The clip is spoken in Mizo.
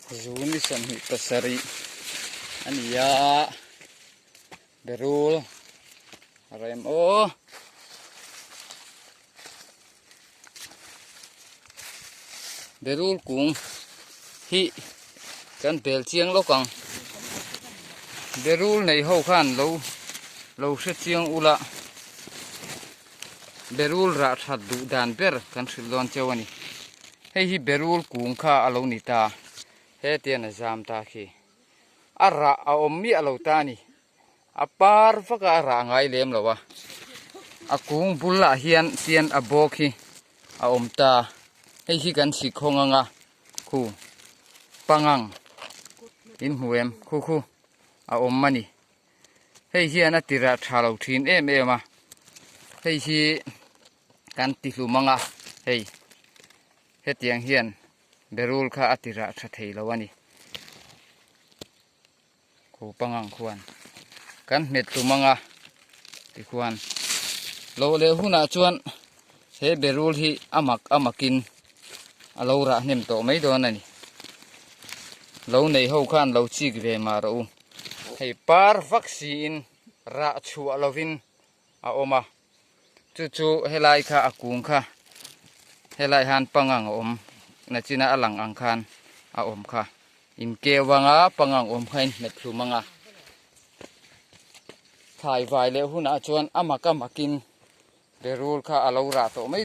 Zu ni 27 a ni a, berul a rem aw. Berul kung hi kan bel chiang lawk ang. Berul nei ho khan lo lo hre chiang ula berul rah that duh dan ber kan hrilh dawn cheu a ni. Hei hi berul kung kha a lo ni ta hetian a zam ta khi a rah a awm miah lo ta a ni. A par vak a a rah ngai lem lo a a kung bulah hian tian a bawk hi a awm ta hei hi kan sik khawng ang a khu pangang in hmu em khu khu a awm a ni hei hian a ti rah tha lo thin em em a hei hi kan ti hlum ang a hei hetiang hian berul kha a ti rah tha thei lo a ni. Khu pangang khuan kan hmet tum anga tikhuan lo leh hunah chuan he berul hi a mak a makin a lo rah hnem tawh mai dawn a ni. Lo nei ho khan lo chik ve mah rawh u. Hei par vak siin rah chhuah lovin a awm a. Chu chu helai kha a kung kha helai han pangang a awm na china a lang ang khan a awm kha in keu anga pangang awm kha in hmet hlum anga thlai vai leh hunah chuan a mak a makin berul kha a lo rah tawh mai.